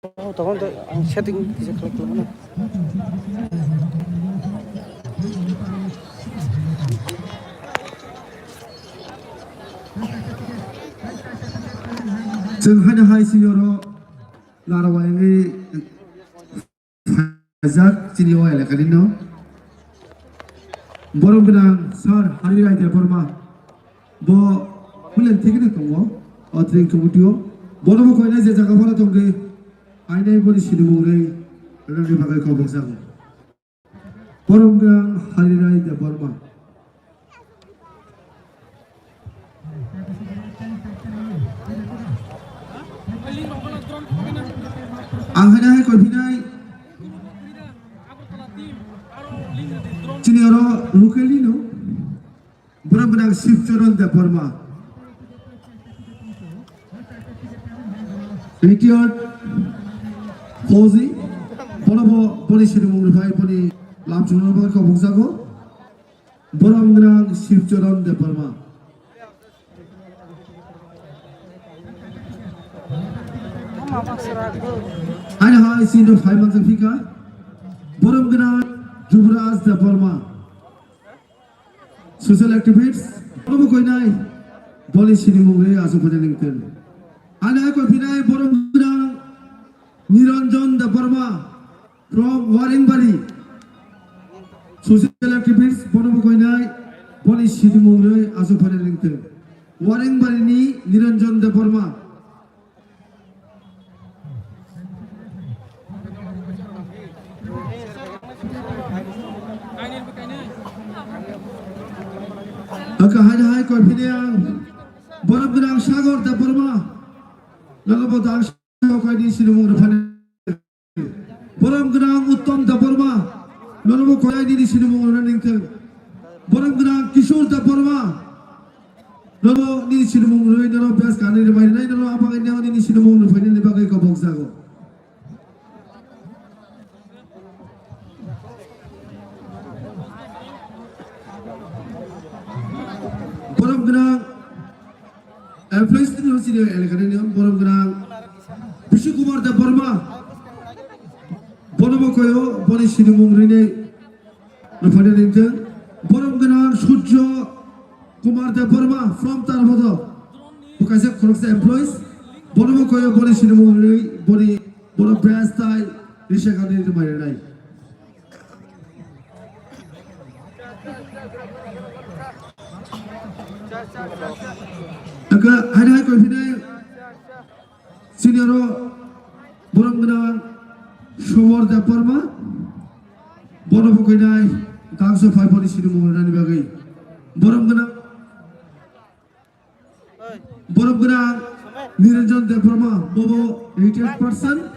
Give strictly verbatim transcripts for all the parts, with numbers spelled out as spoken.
Oh, tokon to ang setting kisa khlai khlai mano. Chwng haino hai senior o naro wngwi phaijak chini o elakani no. Borom gwnang sir Hari Rai Debbarma. Bo pulen thikni tongo, o training committee o. Bono bo koinai je jaga phano tongdi, ainai boni sinimung rwi rwna bagwi kobok jago. Borom gwnang Hari Rai Debbarma. Ang haino hai koiphinai. Chini oro locally no. Borom gwnang Shivcharan Debbarma, retired fauji, bono bo boni sinimung rwphai boni lamchungno bagwi kobok jago. Borom gwnang Shivcharan Debbarma. Haino hai sini phai manjak phika. Borom gwnang Yuvraj Debbarma. Social activist, bono bo koinai, boni sinimung rwi aswk phaina ningteng. Ani hai koiphinai borom gwnang Niranjan Debbarma from Waringbari. Social activist, bono bo koinai, boni sinimung rwi aswk phaina ningteng. Waringbari ni Niranjan Debbarma. Aka hai hai koi phini ang. Borom gwnang Sagor Debbarma. Nono bo dang sao kai di sinimung rwphani. Borom gwnang Uttom Debbarma. Nono bo koyai nini sinimung rwna ningthang. Borom gwnang Kishore Debbarma. Nono nini sinimung rwui nono best kanwi rwmai rwnai nono abang nini sinimung rwphainani bagwi kobok jago. Borom gwnang, eh, please, tini hosini elakani niyom, borom gwnang Bishu Kumar Debbarma, bono bo koyo, boni sinimung rinai, rwphainani ningthang, borom gwnang Surjo Kumar Debbarma from Tarbodo, bo kaisa khoroksa employees, bono bo koyo, boni sinimung rinai, boni Bono best tai risa kani rwmai rwnai. Aka haino hai koi phinai senior o borom gwnang Somor Debbarma. Bono bo koinai tangso phai boni sinimung rwnani bagwi. Borom gwnang Borok gwnang Niranjan Debbarma, bobo retired person,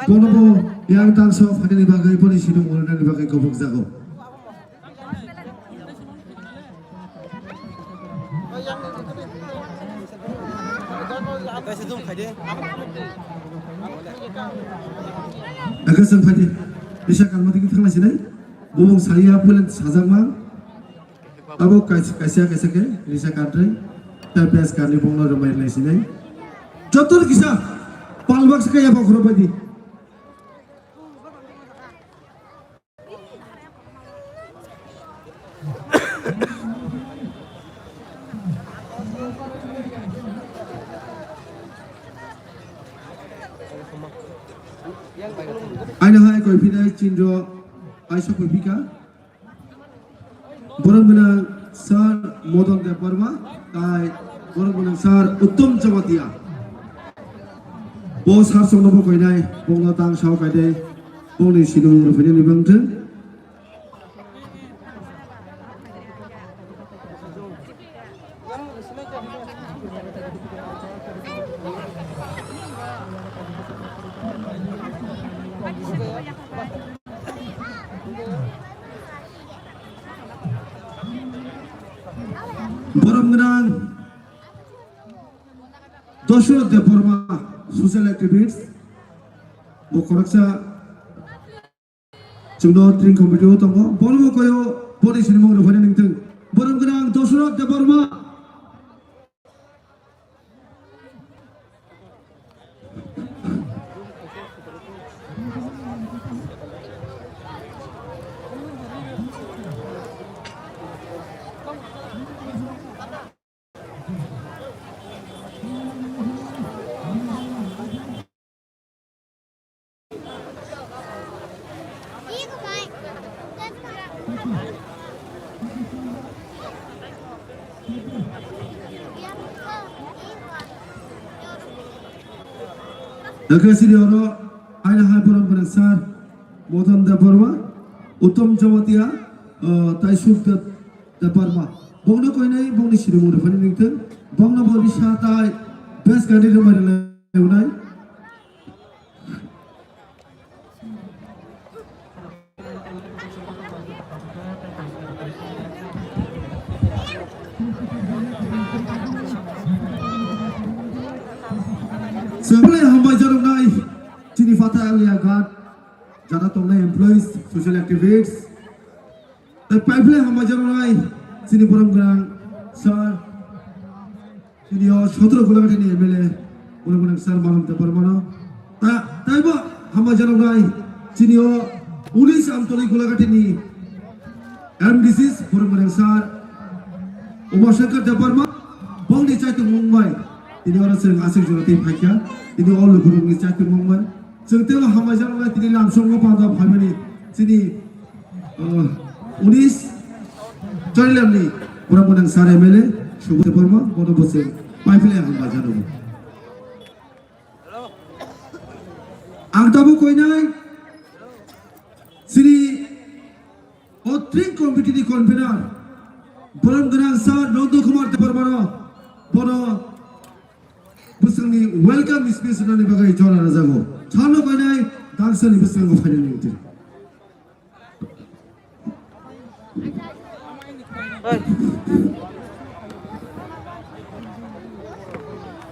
bono bo yang tangso phainani bagwi boni sinimung rwnani bagwi kobok jago. Aga song phaidi, bisa kalmati kita thangla sinai, bumung saya pulen sajakma. Abo kaisa, kaisa, kaisa khe risa kantrwi, ta best kanwi bongno rwmai rwnai sinai. Joto kisa palbak se kaya bokhorok baidi. Aino hai koi phinai chindro, aisa koi phika. Borok gwnang Sir Modan Debbarma, tai borok gwnang Sir Uttom Jamatia. Bo sir songno bo koinai, bongno tang sao kaide, bongni sinimung rwphainani bangthang. Borok gwnang Dosrot Debbarma, social activist, bo khoroksa chwngno training committee o tongo, bono bo koyo boni sinimung rwphainani ningthang. Borok gwnang Dosrot Debbarma. Hwnkhe chini oro haino hai borok gwnang sir Modan Debbarma, Uttam Jamatia, uh, tei Sukdev Debbarma. Bongno koinai bongni sinimung rwphani ningthwng. Bongno bo risa tai best candidate rwmani lainai. Chwng belai hambai jaroknai chini Phatai Alia Ghat jara tongnai employees, social activists. Tei paiphlai hambai jaroknai chini borom gwnang sir. Chini o sotro Gulagati ni M L A, borok gwnang sir Manom Debbarma no. Ta-, taibo hambai janoknai chini o unis Amtoli Gulagati ni M D C, borok gwnang sir Uma Shankar Debbarma, bongni chaitung mung bai. Tini oro chwng aswk jora tei phaikha, tini o lukurokni chaitung mung bai. Chwng teibo hambai janoknai tini lamsongo panda phaimani chini, uh, unis Charilamni borok gwnang sir M L A Subodh Debbarma, bono bo chwng paiphlai hambai janogo. Ang tabuk koinai chini o tring committee ni convener, borok gwnang sir Nondo Kumar Debbarma no, bono bwswkni welcome speech rwnani bagwi jora rwjago. Chano koinai dangsani bwskango phainani wngtwi. Oi.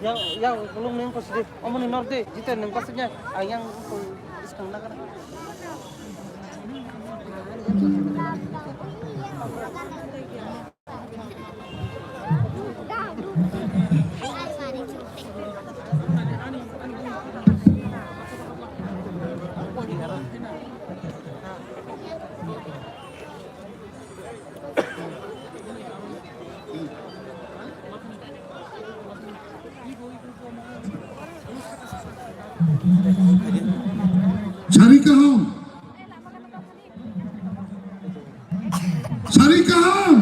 Yang, yang, belum neng kau sedih. Omoni nor deh, jita neng kau sedihnya. Ah, yang kau iskang nak. Sari kaham. Sari kaham.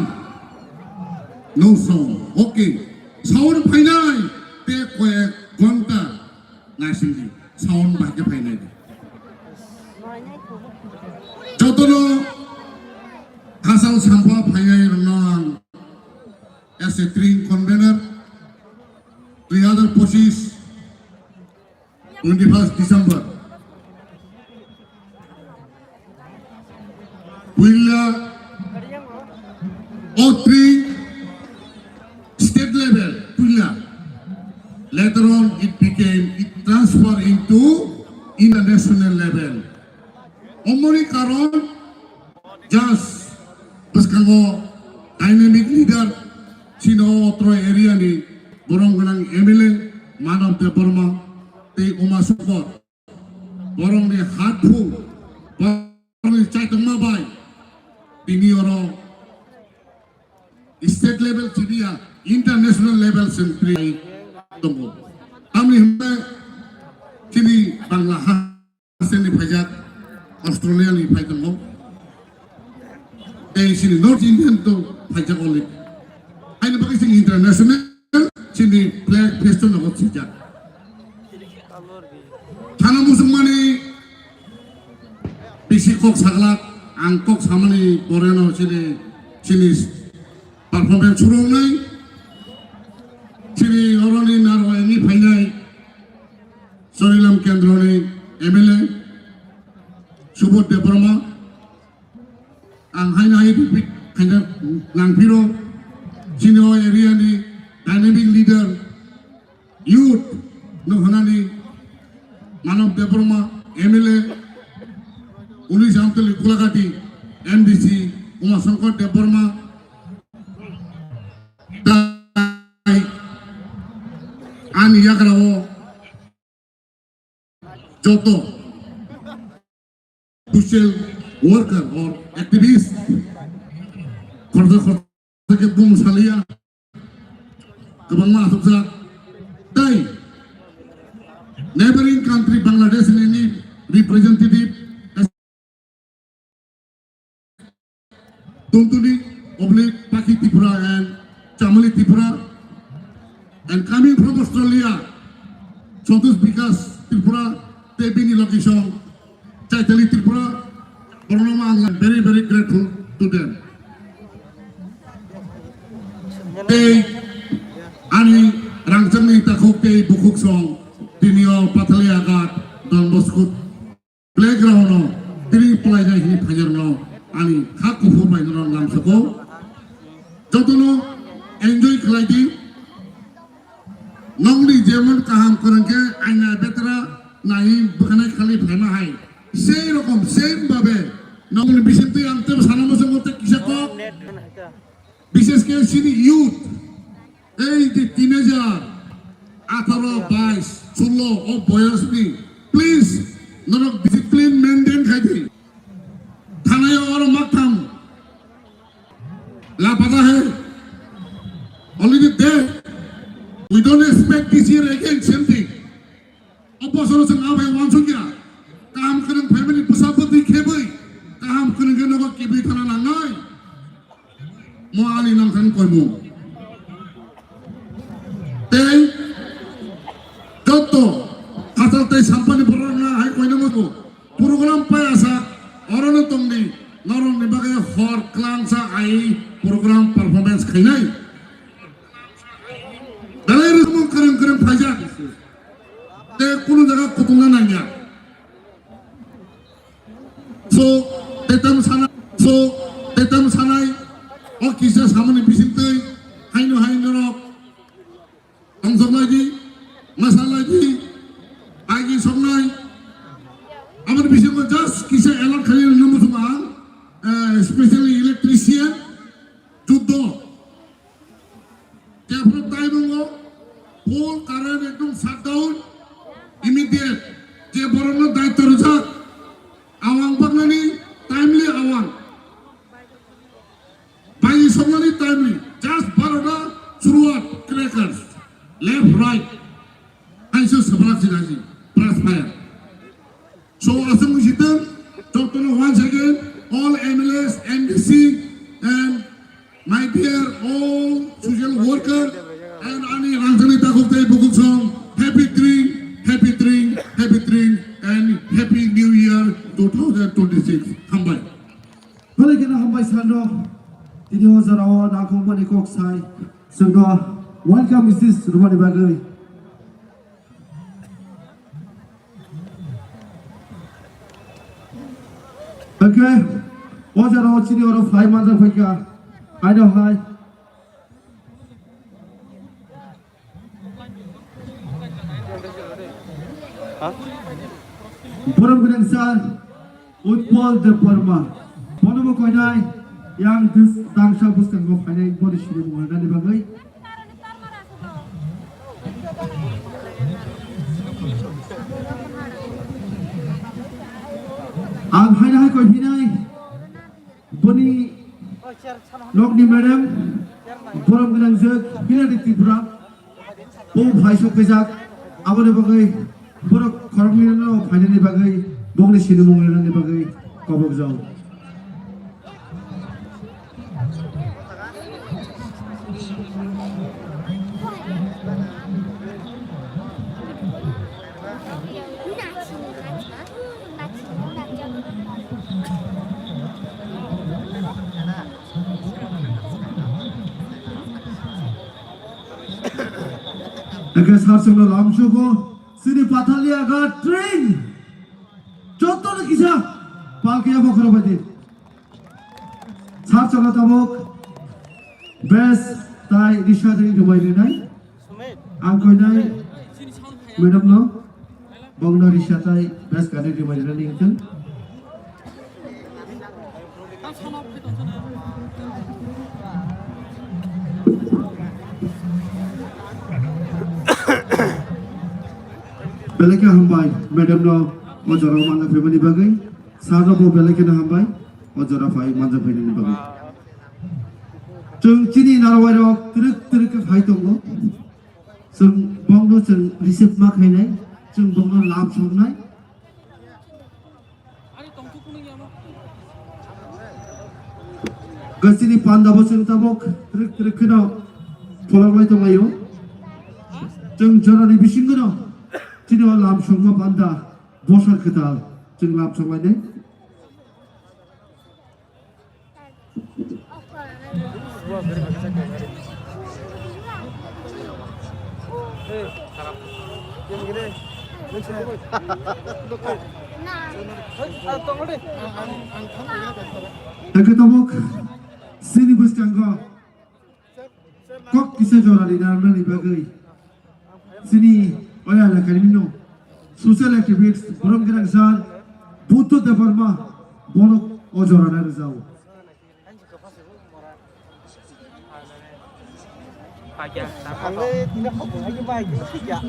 No sound. Okay. Sound phainai. Te koyek ghonta naisingdi. Sound bahai khe phainai. Jotono hasal sampha phainai rwno ang as a tring convener dui hazar pochis twenty-first December. Puila o tring state level, puila. Later on, it became, it transfer into international level. Omoni karon, just bwskango dynamic leader, chino otro area ni borong gwnang M L A, Manav Debbarma, tei Uma Sokot. Borokni hatphung, borokni chaitokma bai tini oro state level chini ya international level sentri tongo. Tamni hwnba chini Bangla ha state ni phaijak, Australia ni phai tongo. Tei chini North Indian to phaijak only. Aini bagwi chini international chini flag festo nogo sijak. Thana musukmani bisi kok saglak, ang kok samani poreno chini, chini performance surungnai, chini oroni naro eni phainai, Charilam Kendroni M L A, Subodh Debbarma, ang haino hai repeat khaina nangphiro, chini o area ni dynamic leader, youth no hwnani Manav Debbarma, M L A, Ulis Amtali Gulagati, M D C, Uma Shankar Debbarma, tai ani yagra o joto social worker or activist, khorsa khorsa khe bung saliya, kwbangma asukjak, tei neighboring country Bangladesh ni representative, Tuntuni, Oblik, Paki Tripura and Chamali Tripura, and coming from Australia, Santosh Bikash Tripura tei bini location Chaitali Tripura, borokno ang very, very grateful to them. Tei ani rangchakni takhuk tei bukhuk song tini o Pathalia Ghat Don Bosco playground o tini palainai hini phainarno ani kha kuphur bai norok lamsoko. Jotono enjoy khlai di. Nongni jemon kaham kwrwng khe aina betra nai bwkhanai khali phaima hai. Sei rokom, same babe. Nongni bisingtwi ang tebo sana muchungo tei kisa kok. Bishes khe chini youth, ei je teenager, atharo, bais, sullo o boyosni, please, norok discipline maintain khai di. Thanai oro maktham. Lapada hai. Already there. We don't expect this year again same thing. O bosoro chwng abai wansukya. Kaham khwnang family bwsa bwtwi khebwi. Kaham khwnang khe nogo kibwi thana nangnai. Mo ani nangthani koimung. Tei joto hachal tei sampani borokno hai koinai muchungo. Program pai asa orono tongdi, norokni bagwi hor klangsa ai program performance khainai. Belai rwchapmung kwrwng kwrwng phaijak. Tei kunu jaga kutungna nangya. So, tetam sana, so, tetam sanai, o kisa samani bisingtwi, haino haino rok. Tongthok lai di, masa lai di, aigi soknai. Aboni bisingo just kisa alert khlai rwna muchungo ang, eh, especially electrician, juddo. Jephru taimungo, full current ekdom shutdown, immediate. Je borokno daityo rwjak, awang baknani timely awang. Bai soknani timely, just barota suruat crackers, left, right, hainsa sabrak sinaji, brass fire. So, aswk wngsi tong, jotono once again, all M L As, M D C, and my dear all social worker, and ani rangchakni takhuk tei bukhuk song, happy Tring, happy Tring, happy Tring, and happy New Year two thousand twenty-six. Hambai. Belai kheno hambai sano, tini o jora o nangkukmani kok sai, chwngno welcome message rwmani bagwi. Okay, o jora o chini oro phai manjak phaikha, haino hai. Borom gwnang sir, Utpal Debbarma. Bonobo koinai, yang dis dangsa bwskango phainai boni sini mungani bagwi. Ang haino hai koi phinai. Boni nokni madam, borom gwnangjak Hilary Tripura, bo phai sok phaijak, aboni bagwi borok khoroknwino phainani bagwi, bokni sinimung rinani bagwi kobokjak. Eke sar songno lamsugo, sini Pathalia Ghat train. Jotono kisa palke abo khoro baidi. Sar songno tabuk best tai risa dei dubai rinai. Ang koinai madam no bongno risa tai best gari rimai rani wngthang. Belai khe hambai madam no o jora o manjak phaimani bagwi. Sir no bo belai kheno hambai o jora phai manjak phainani bagwi. Chwng chini narwai rok twrwk twrwk khe phai tongo. Chwng bongno chwng receive ma khainai, chwng bongno lam songnai. Gachini panda bo chwng tabuk twrwk twrwk kheno pholok lai tonglaio. Chwng jorani bisingo no Chini o lam songma panda bosor kwtal chwng lam songlainai. Tangkhe tabuk chini bwskango kok kisa jora rinani bagwi chini o elakani no social activist borom gwnang sir Buddho Debbarma borok o jorano rwjao.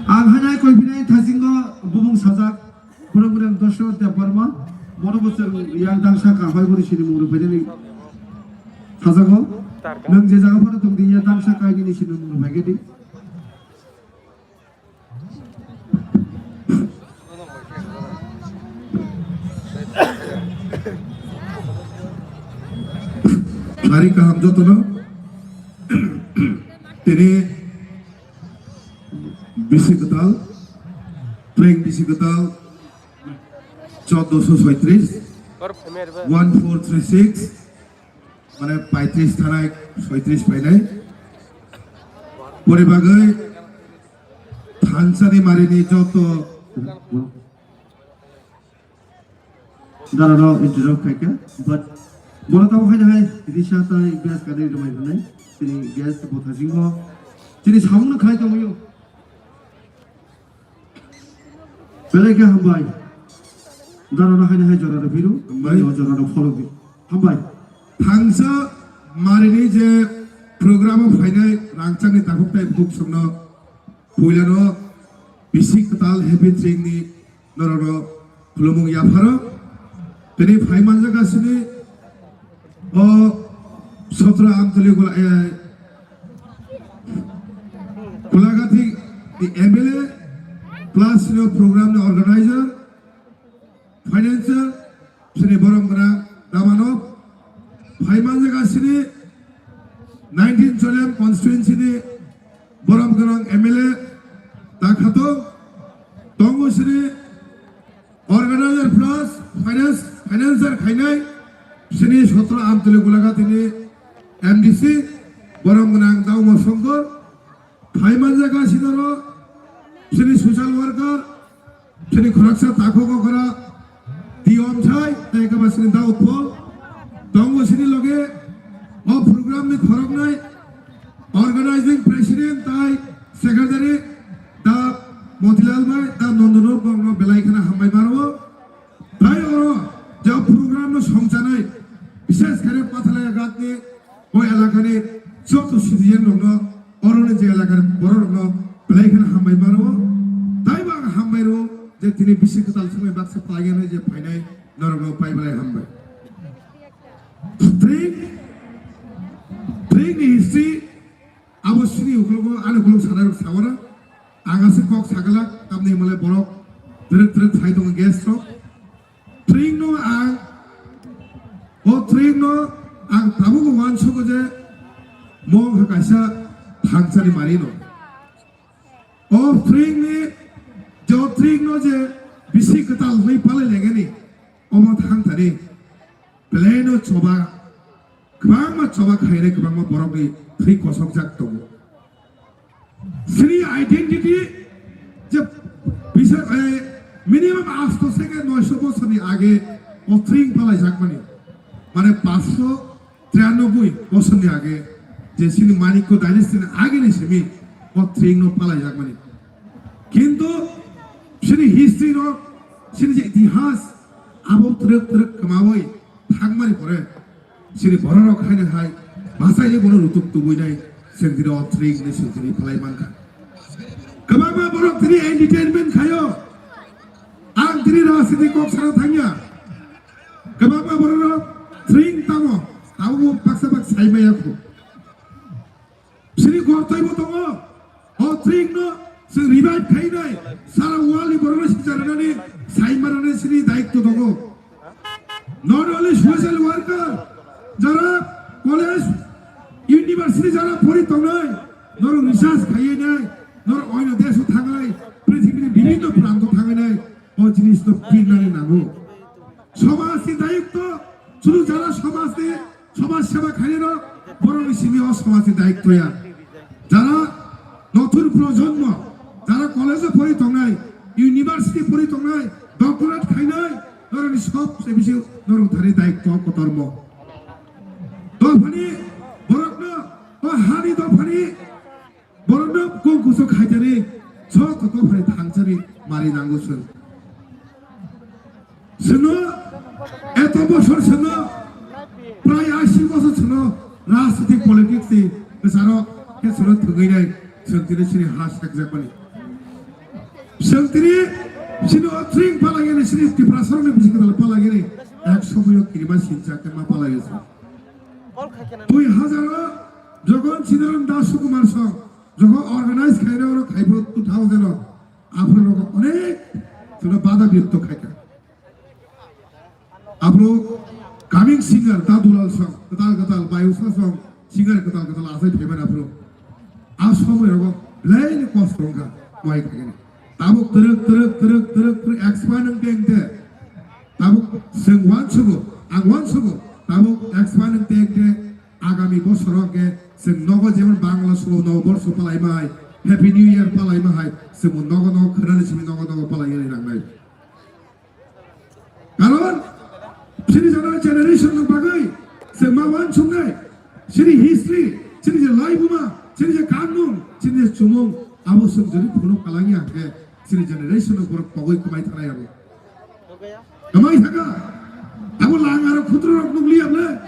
Ang hainai koipinai thasingo bubung sajak, borok borok Dosho Debbarma, mono bosor yang dangsa kahai bori sini mungro phainani sajago. Nwng je jaga phano tongdi ya dangsa kainini sini mungro phaikedi. Hari kaham jotono. Tini bisi kwtal, prank bisi kwtal, chouddosho soitris, one four three six, mane paitris thanai, soitris painai. Pore bagwi thansani marini joto Darano introduce khaikha, but bono tamo haino hai risa tai gas kani rwmai rwnai, chini gas bo thasingho, chini samung no khlai tongmio. Belai khe hambai. Darano haino hai jora rw phiru, hambai. O jora no follow bi. Hambai. Thangsa marini je program o phainai rangchakni takhuk tai bukhuk songno puilano bisi kwtal happy train ni norokno khulumung yapharo. Tini phai manjak asini o Sotro Amtoli Gula-, eh, Gulagati ni M L A plus ni program ni organizer, financier, sini borom gwnang Damanov, phai manjak asini nineteen Cholem constituency ni borom gwnang M L A, ta khato, tongo sini organizer plus finance, financier khainai sini Sotro Amtoli Gulagati ni M D C, borom gwnang Dauma Songkor, phai manjak asini ro sini social worker, sini khoroksa takhuk okra, Tiyom Sai, tei khe ba sini Daud Phol, tongo sini loge, o program ni khoroknai, organizing president tai secretary, da Motilal bai, da Nondonok bongno belai kheno hambai maro. Tai oro je program no songchanai, bishes khe Pathalaya Ghat ni o elakani joto citizen rokno, oroni je elakani borok rokno belai kheno hambai maro. Tai bo ang hambai ro je tini bisi kwtal sumai baksa paiyanai je phainai norokno pai belai hambai. Train, train ni history abo sini ukologo ani ukolog sana rok sawara. Ang aswk kok sagala tamni mole borok trek trek sai tongo gas rok. Train no ang, o train no ang tabuk uansugo je mo wngkha kaisa thangsani mari no. O train ni, je o train no je bisi kwtal hwnwi palai laigani, omo thang thani belai no choba, kwbangma choba khainai, kwbangma borokni thwi kosokjak tongo. Sini identity je bisa, eh, minimum asto seke noisho bosorni age o train palaijakmani. Mane pansho trianoboi bosorni age je sini Manikya dynasty ni ageni simi o train no palaijakmani. Kintu sini history no, sini je itihas abo trek trek kwmawi thangmani pore Chini bororok haino hai bachaini bono rutuk tubui nai, chwng tini o train ni chwng tini phalai mankha. Kwbangma borok tini entertainment khaio. Ang tini rajniti kok sana thangya. Kwbangma bororok train tamo, abo baksa bak sai maya kho. Sini gortoi bo tongo. O train no chwng revive khainai. Sara world ni borok no sijak rwnani, sai manani sini daitto tongo. Not only social worker, jara college, university jara pori tongnai, norok research khainai, norok oino desh o thangnai, prithibini bibhinno o jinis no pirnani nango. Somaj ni dayitto, chwng jara somaj ni, somaj seba khainai rok, borok ni simi o somaj ni dayitto ya. Jara nothun projonmo, jara college o pori tongnai, university pori tongnai, doctorate khainai, norok ni sob se bisi norok thani dayitto kotormo. Dophani borokno, o hani dophani borokno kung kuso khaitani, sok kotor phai thangchani mari nango chwng. Chwngno eto bosor chwngno prai ashi bosor chwngno rajnitik politics ni bwsaro khe chwngno thwgwi nai chwng tini chini ha sakjakmani. Chwng tini chini o tring palagini chini Tiprasarokni bisi kwtal palagini ek somoyo kirima sincha khe ma palagini. Dui hazar o jogon Chinaram Das Sukumar song jogon organize khaina oro khaibo two thousand o aphuru rogo onek chwngno bada bipto khaika. Aphuru coming singer Dadulal song kwtal kwtal Bayusa song singer kwtal kwtal asai phaimani aphuru. A somoi rogo belai ni kosto wngkha moi khaikani. Tabuk twrwk twrwk twrwk twrwk twrwk expand wngte wngte tabuk chwng uansugo, ang uansugo, tabuk expand wngte wngte agami bosoro hwnkhe chwng nogo jemon Bangla sugo nogo borso palaima hai, Happy New Year palaima hai, chwngbo nogo nogo khwnani simi nogo nogo palaina nangnai. Karon chini jana generation ni bagwi chwng ma uansuknai, chini history, chini je laibuma, chini je kanmung, chini je chumung, abo chwng jodi phunuk kalangya hwnkhe chini generation ni borok pogwi kwmai thanai abo. Kwmai thaka. Abo lang aro khutro rok nukli able.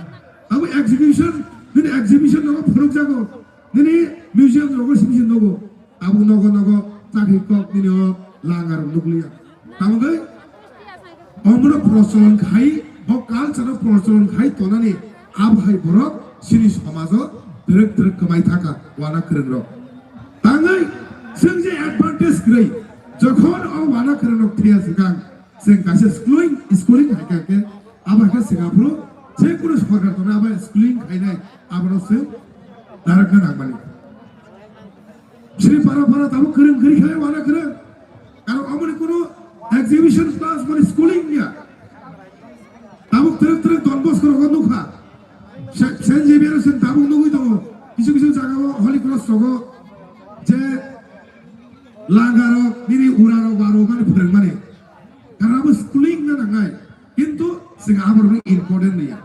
Abo exhibition, nini exhibition nogo phunuk jago. Nini museum nogo exhibition nogo. Abo nogo nogo chakri kok nini o lang aro nukli ya. Tamo gai? Omro procholon khai, bo culture o procholon khai tonani abo hai borok chini somajo twrwk twrwk kwmai thaka wana kwrwng rok. Tangwi chwng je advantage kwrwi, jokhon o wana kwrwng rok thwiya swkang, chwng kaisa schooling, schooling hai kha khe, abo hai khe chwng aphuru je kunu sorkar tongnai abo schooling khainai, abono chwng narwkna nangmani. Chini para para tabuk kwrwng kwrwi khe wana kwrwng. Karon omoni kunu exhibition class mani schooling ya. Tabuk twrwk twrwk Don Bosco rogo nukha. Se-, Saint Xavier se tabuk nugwi tongo. Kisu kisu jaga o Holy Cross rogo je langa rok, nini ura rok, waro mani phwrwng mani. Karon abo schooling na nangnai. Kintu sing abo rok important niya.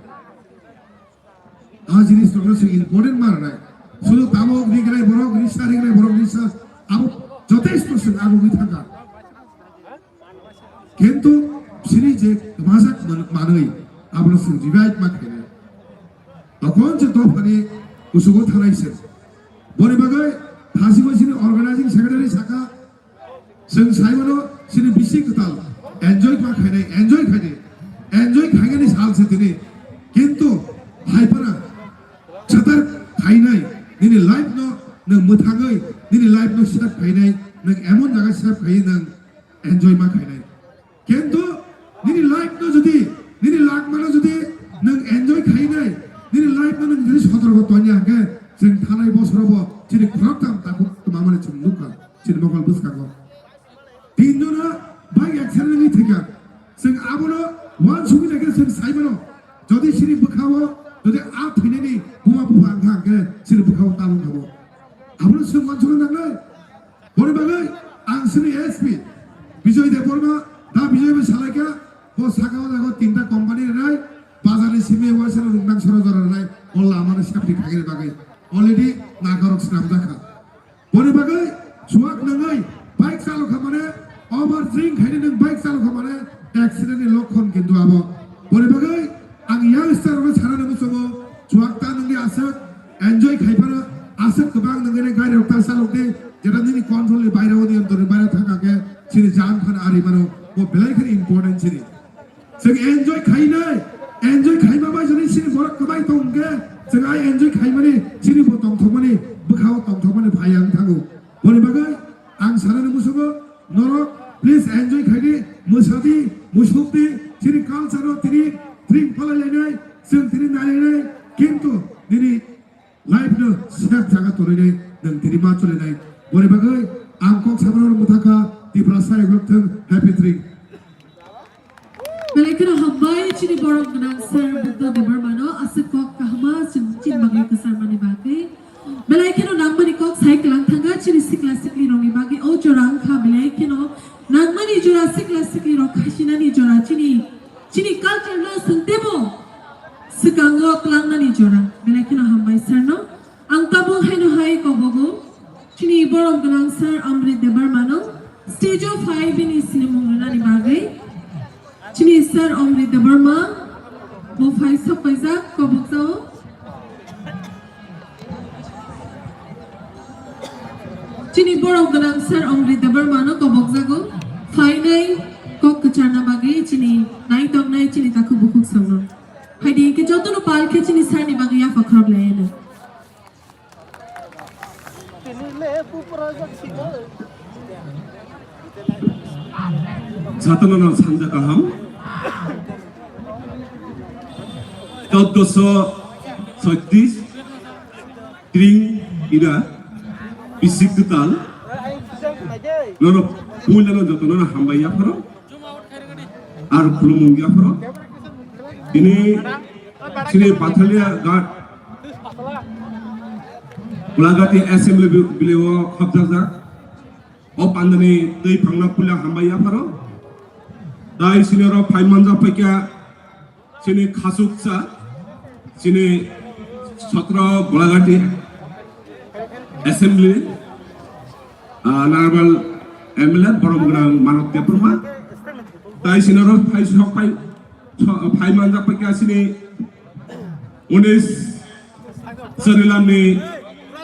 A jinis rok se important ma rwnai. Sudu tabuk rignai borok risa, rignai borok risa. Abo jotesto sing abo wi thangkha. Kintu sini je kwmajak man-, manwi abono chwng revive ma khainai. Tokon je dophani kusugo thanai se. Boni bagwi thasigo sini organizing secretary saka chwng saimano sini bisi kwtal enjoy ma khainai, enjoy khainai, enjoy khainani sal se tini. Kintu hai phano satar khainai nini life no nwng mwthangwi nini life no save khainai nwng emon jaga save khaiwi nwng enjoy ma khainai. Kintu nini life no jodi, nini langmano jodi nwng enjoy khainai, nini life no nwng jodi sotorko tonya hwnkhe chwng thanai bosorobo chini khoroktham tabuk twmamani chwng nukha chini mokol bwskango. Tin jona bike accident wngwi thwikha. Chwng abono uansugwi naikhe chwng saimano. Jodi chini bwkhao, jodi a thwinani buma bupha wngkha hwnkhe chini bwkhao tabuk thabo. Abono chwng uansukna nangnai. Boni bagwi ang chini S P Bijoy Debbarma, da Bijoy bai salaikha, bo saka o jaga tinta company rwnai, bazar ni simi waisa rok nang soro jora rwnai, o lama no safety khaigani bagwi already nakarok swnamjakha. Boni bagwi chuak nangwi bike chalokha mane, over drink khaini nwng bike chalokha mane, accident ni lokhon kintu abo. Boni bagwi ang youngster rokno sanani muchungo, chuak ta nangdi aswk, enjoy khai phano aswk kwbang nangwi gari rok ta chalokdi, jeta nini control ni baire o niyonton ni baire thangkha khe chini jaan phan ari mano, bo belai kheno important chini. Chwng enjoy khainai, enjoy khaima bai jani chini borok kwbai tong khe, chwng ai enjoy khaimani, chini bo tongthokmani, bwkhao tongthokmani phai ang thango. Boni bagwi ang sanani muchungo, norok please enjoy khaidi, mwsadi, musukdi, chini culture no tini drink palai lainai, chwng tini nai lainai, kintu nini life no safe jaga tonwi nai, nwng tini ma choli nai. Boni bagwi ang kok sabrok mwthakha, Tiprasa egrok thwng, happy drink. Belai kheno hambai chini borok gwnang Sir Buddha Debbarmano aswk kok kahama chini bagwi kwcharmani bagwi. Belai kheno nangmani kok sai kwlang thangkha chini sikla sikli rokni bagwi. O jora wngkha belai kheno nangmani jora, sikla sikli rok khasinani jora, chini, chini culture no swng tebo swkango tlangnani jora. Belai kheno hambai sir no. Ang tabuk haino hai kobogo chini borok gwnang Sir Amrit Debbarmano stage o phai bini sinimung rwnani bagwi. Chini Sir Amrit Debbarma bo phai sok paijak kobok jao. Chini borok gwnang Sir Amrit Debbarmano kobok jago phainai kok kwcharna bagwi chini naitoknai chini takhuk bukhuk songno. Phaidi hinkhe jotono pal khe chini sir ni bagwi yapha khorok lai ano. Satano no sanja kaham. Chauddosho chhoytris tring ira bisik kwtal. Nono puila no jotono no hambai yapharo. Ar khulumung yapharo. Ini sini Pathalia Ghat Kulagati Assembly bi-, bileo khapjakjak. O pandani twi phangna puila hambai yapharo. Tai sini oro phai manjak paikha sini khasuksa sini sotro Kulagati Assembly, ah, Honorable M L A borom gwnang Manik Debbarma. Tai sini oro phai sok phai, so-, phai manjak paikha sini unis Sarilamni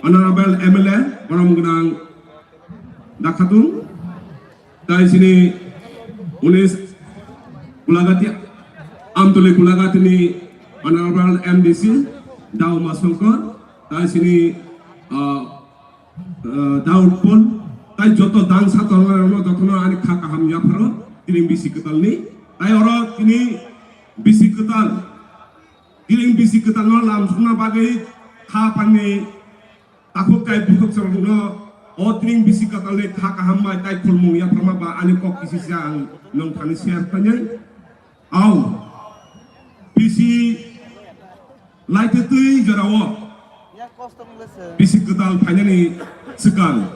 Honorable M L A borom gwnang Dakhatung, tai sini unis Kulagati, Amtoli Kulagati ni Honorable M D C Dauma Songkor, tai sini, ah, ah, Daud Pol, tai joto dang sa tongnai rokno jotono ani kha kaham yapharo tini bisi kwtal ni, tai oro tini bisi kwtal, tini bisi kwtal no lam sukna bagwi kha panni Takhuk tai bukhuk chwrwngno o tring bisi kwtalni kha kaham bai tai khulmung yapharma ba ani kok kisi se ang nwng thani share khlainai. Au, bisi laitwtwi jorao bisi kwtal phainani swkang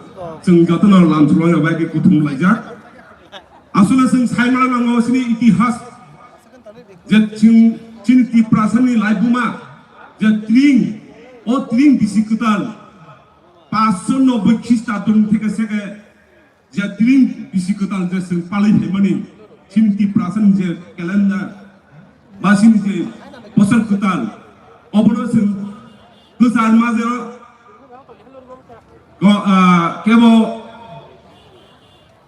chwng jotono lamsukno bai khe kuthum laijak. Asole chwng saimano nango chini itihas je chwng chini Tiprasani laibuma je tring, o tring bisi kwtal paanch sho nobboi Khristadoni theke seke je tring bisi kwtal je chwng palwi phaimani chini Tiprasani je calendar ba chini je bosor kwtal obono chwng kwchar majero ko, ah, kebo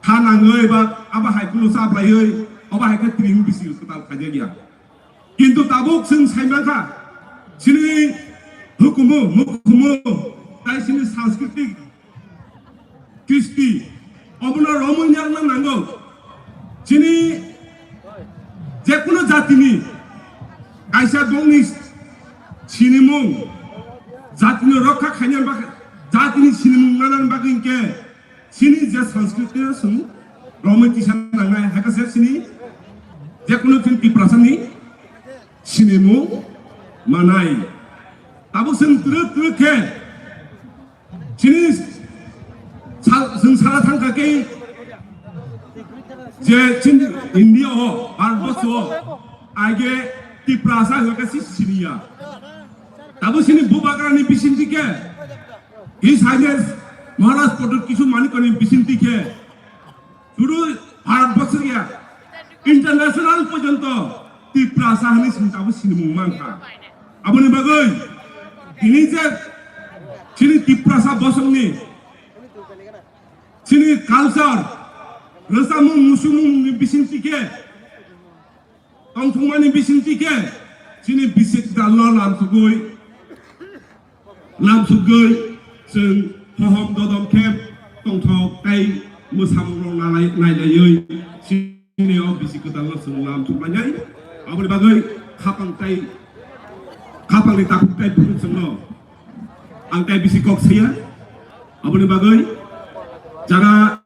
kha nangwi ba abo hai kunu chaplaiwi obo hai khe tring bisi kwtal khaijak ya. Kintu tabuk chwng saimankha, chini hukumu, mukhumu, tai chini sanskriti, kristi, obono romwi yakna nango. Chini jekunu jatini kaisa bongni sinimung, jatini rokha khaina bagwi, jatini sinimung nana bagwi hinkhe, chini je sanskriti no chwng romwi tisa nangnai, hai khe se chini jekunu chini Tiprasani sinimung manai. Tabuk chwng twrwk twrwk khe chini sa-, chwng sara thangkha khe je chini India o, Bharat borsho o, aige Tiprasa hwnkhe si siniya. Tabuk chini Bubagrani bisingtwi khe His Highness Maharaj Pradyut Kishore Manikya ni bisingtwi khe sudu Bharat borsho ya, international porjonto Tiprasa hinwi chwng tabuk sinimung mankha. Aboni bagwi tini je chini Tiprasa bosongni chini culture, rwchapmung, muchungmung ni bisingtwi khe tongthokmani bisingtwi khe chini bisi kwtalno lamsugwi, lamsugwi chwng hohom dodom khe tongthok tei mwsamungrok nalai-, nailaiwi chini o bisi kwtalno chwng lamsukmainai. Aboni bagwi khapang tei, khapangni takhuk tei bukhuk chwngno ang tei bisi kok saya. Aboni bagwi jara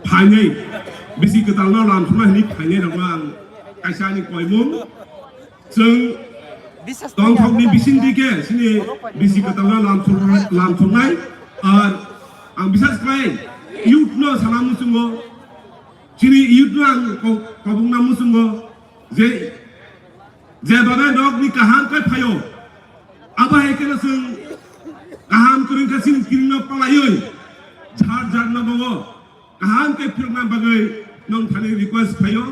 phainwi Bisi kwtalno lamsokna hwnwi phainai rokno ang kaisa ani koimung. Chwng tongthokni bisingtwi khe chini bisi kwtalno lamsok-, lamsoknai. Ar ang bisas khlai youth no sana muchungo, chini youth no ang ko-, kobongna muchungo je, je babe nokni kaham khe phaio, abo hai kheno chwng kaham kwrwng khe chini kiringno palaiwi jar jar nogo kaham khe phirokna bagwi nwng thani request khlaio.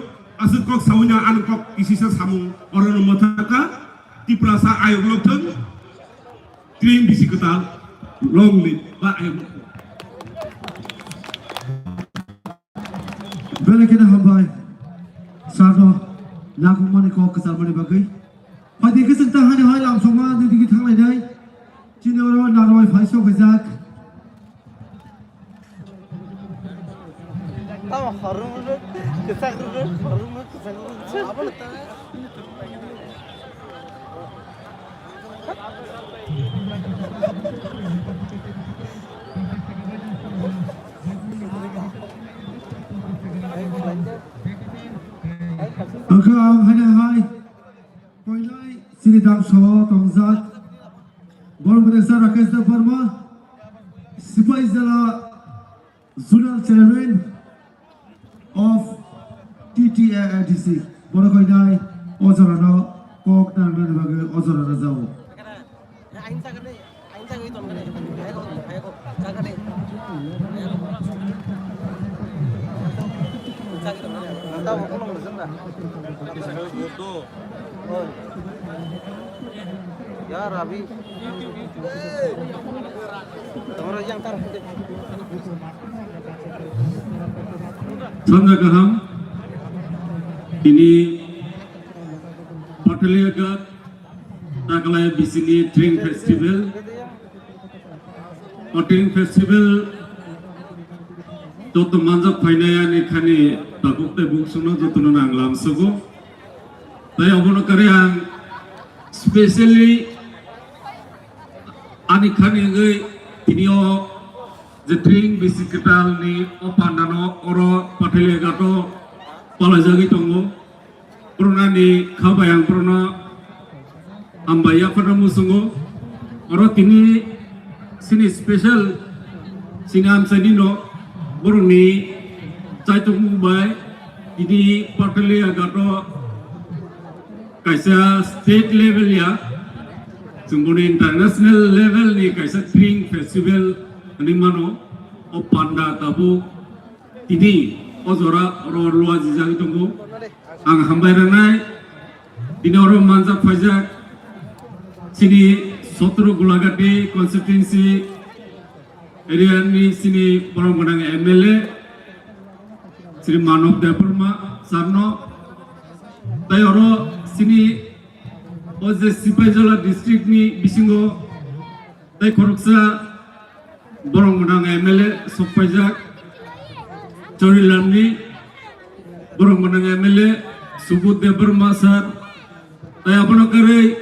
Aswk kok sawi na ang kok kisisa samung orono mwthangkha. Tiprasa ayuk lok thung, tring bisi kwtal, long live ba ayuk lok thung. Belai kheno hambai. Sarno nangkukmani kok kwcharmani bagwi. Phaidi khe chwng ta hani hai lamsokma digi digi thanglainai. Chini oro narwai phai sok khaijak. Tamo horung rwk, kwchak rwk, horung rwk, kwchak rwk. Ang kha ang haino hai. Koilai chini dam sao tongjak. Borok Minister Rakesh Debbarma, Sipaijala Zonal Chairman of T T A A D C. Borok koinai o jorano kok nangnani bagwi o jorano jao. Ya Rabbi. Sanja kaham. Ini Pataliagat Taklai bisini Tring Festival. O Tring Festival joto manjak phainai ani khani tabuk tei buk songno jotono nang lamsogo. Tai obono kare ang specially ani khani wngwi tini o je Tring bisi kwtalni o pandano oro Pataliagat o palaijagwi tongo. Borokni kha bai ang borokno hambai yaphano muchungo. Oro tini chini special chini amchaini no borokni chaitokmung bai tini Pataliagat o kaisa state level ya, chwng bono international level ni kaisa Tring Festival hwnwi mano. O panda tabuk tini o jora oro luajijagwi tongo. Ang hambai rwnai, tini oro manjak phaijak chini sotro Gulagati constituency area ni chini borom gwnang M L A Shri Manob Debbarma sir no, tai oro chini o je Sipaijala district ni bisingo tai khoroksa borom gwnang M L A sokpaijak Chorilamni, borom gwnang M L A Subudh Debbarma sir, tai abono kwrwi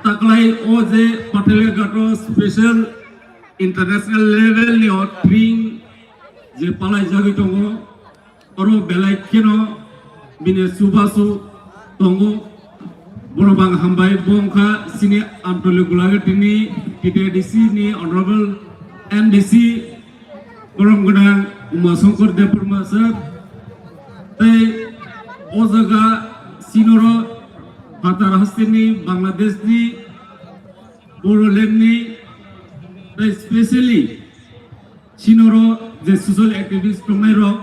taklai o je Pataliagat o special international level ni o Tring je palaijagwi tongo. Oro belai kheno bini chubachu tongo. Bono bang hambai, bo wngkha chini Amtoli Gulagati ni T T A D C ni Honorable M D C, borom gwnang Uma Shankar Debbarma sir. Tei o jaga sinoro phatar hasteni, Bangladesh ni, Bodoland ni, tei specially sinoro je social activist tongnai rok,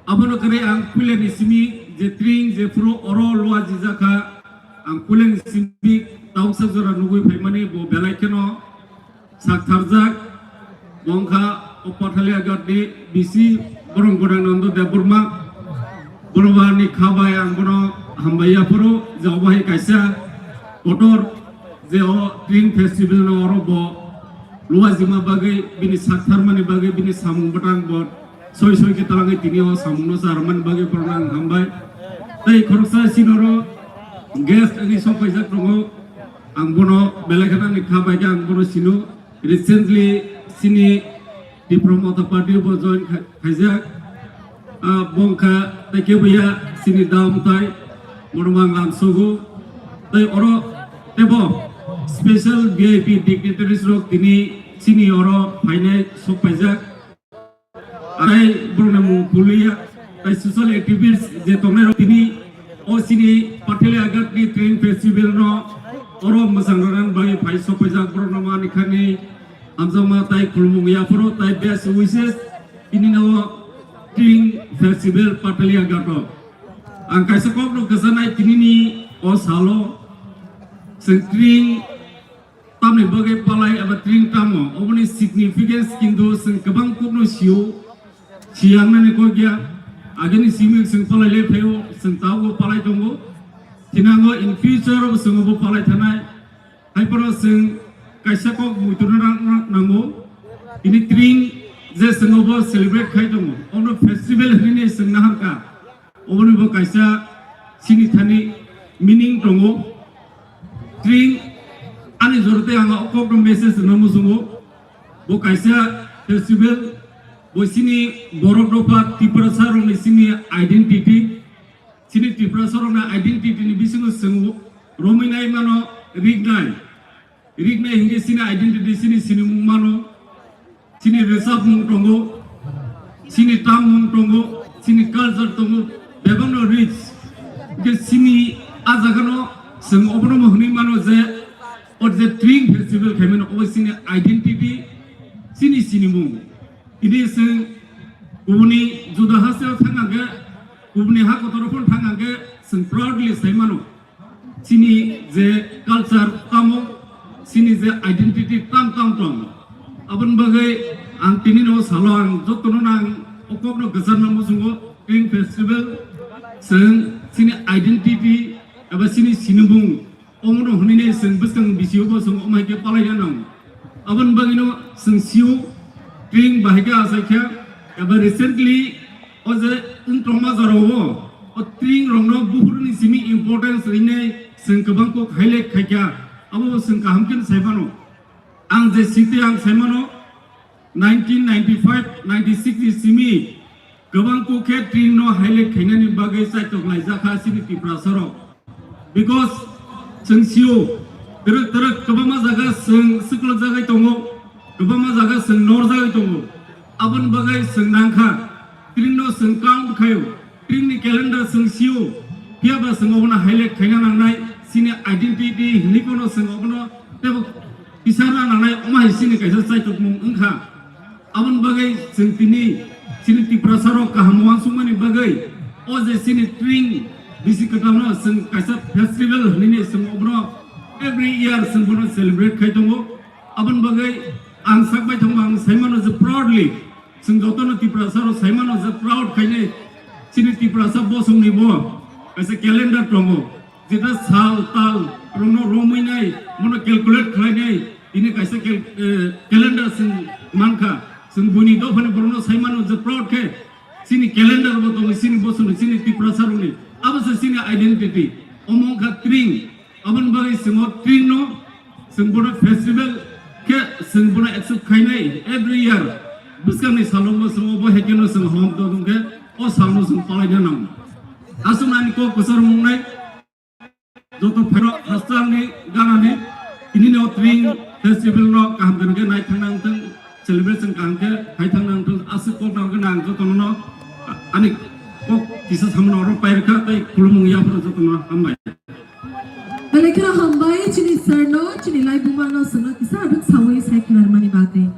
abono kwrwi ang puilani simi je Tring je phuru oro luajijakha, ang puilani simi tauksa jora nugwi phaimani bo belai kheno saktharjak. Bo wngkha o Pataliagat ni bisi borom gwnang Nando Debbarma. Bono bani kha bai ang bono hambai yaphuru je obo hai kaisa kotor je o Tring Festival no oro bo luajima bagwi, bini saktharmani bagwi, bini samung bwtang bo soi soi khe talangwi tini o samungno charwmani bagwi bono ang hambai. Tei khoroksa sinoro guest wngwi sokpaijak tongo, ang bono belai kheno ani kha bai khe ang bono sino. Recently chini Tipra Motha Party bo join khai-, khaijak. Ah, bongkha tei keboya sini dam tai monomang lam sogo tei oro tebo special V I P dignitaries rok tini sini oro phainai sok paijak. Tei borokni mung pulia tei social activities je tongnai rok tini o sini Pathalia Ghat ni Tring Festival no oro mwchang rwna bagwi phai sok paijak borokno mani khani hamjakma tei khulumung yaphuru tei best wishes tini no Tring Festival Pathalia Ghat o. Ang kaisa kok no kwchanai tini ni o salo chwng Tring tamni bagwi palai eba Tring tamo, oboni significance kintu chwng kwbang kokno sio, siyangnani kok ya. Agini simi chwng palai le phaio, chwng tabukbo palai tongo. Thinango in future o chwng obo palai thanai. Hai phano chwng kaisa kok muitu rwna nang-, nango. Ini Tring je chwng obo celebrate khai tongo. Ono festival hinwi chwng naharkha. Oboni bo kaisa sini thani meaning tongo. Tring ani jora tei ang o kokno message rwna muchungo. Bo kaisa festival, bo sini borok dopha Tiprasa rokni sini identity, sini Tiprasa rokni identity ni bisingo chwng romwi nai mano rignai. Rignai hinkhe chini identity, chini sinimung mano, chini rwchapmung tongo, chini tammung tongo, chini culture tongo, bebakno rich. Hinkhe chini a jagano chwng obono bo hwnwi mano je, o je Tring Festival khaimano, obo chini identity, chini sinimung. Tini chwng kubuni juda hasteo thangkha khe, kubuni ha kotoro phano thangkha khe, chwng proudly sai mano. Chini je culture tamo, chini je identity tam tam tong. Aboni bagwi ang tini no salo ang jotono nang o kokno kwcharna muchungo Tring Festival chwng chini identity eba chini sinimung omono hwnwi chwng bwskang bisio bo chwng omai khe palai nang. Aboni bagwino chwng sio Tring bahai khe achaikha eba recently o je wng tongma jorao o Tring rokno buphuruni simi importance rinai chwng kwbang kok highlight khaikha, abo bo chwng kaham khe sai mano. Ang je site ang sai mano nineteen ninety-five ninety-six ni simi kwbang kok khe Tring no highlight khainani bagwi chaitok laijakha chini Tiprasa rok. Because chwng sio, twrwk twrwk kwbangma jaga chwng swklwk jagwi tongo, kwbangma jaga chwng nor jagwi tongo. Aboni bagwi chwng nangkha, Tring no chwng count khaio, Tring ni calendar chwng sio, phiya ba chwng obono highlight khaina nangnai, chini identity hinwi phano chwng obono teibo kisa na nangnai, omo hai chini kaisa chaitukmung wngkha. Aboni bagwi chwng tini chini Tiprasa rok kaham uansukmani bagwi o je chini Tring bisi kwtalno chwng kaisa festival hinwi chwng obono every year chwng bono celebrate khai tongo. Aboni bagwi ang sak bai thangma ang sai mano je proudly chwng jotono Tiprasa rok sai mano je proud khainai chini Tiprasa bosongni bo kaisa calendar tongo. Jeta sal tal rokno romwi nai, mono calculate khlai nai, tini kaisa cal-, eh, calendar chwng mankha. Chwng buini dophani borokno sai mano je proud khe chini calendar bo tongo, chini bosongni, chini Tiprasa rokni. Abo se chini identity. Omo wngkha Tring. Aboni bagwi chwng o Tring no chwng bono festival khe chwng bono accept khainai every year. Bwskangni salo bo chwng obo hai kheno chwng hom tong khe o salno chwng palaina nango. Aswk ani kok kwchar mungnai. Joto phero hasteni ganani tini no Tring festival no kaham khe nai thang nang thang, celebration kaham khe hai thang nang thang, aswk kok nang khe nang joto no ani kok kisa samano oro pairkha tei khulumung yaphuru joto no hambai. Belai kheno hambai chini sir no, chini laibuma no chwngno kisa abuk sawi sai khwnarmani bagwi.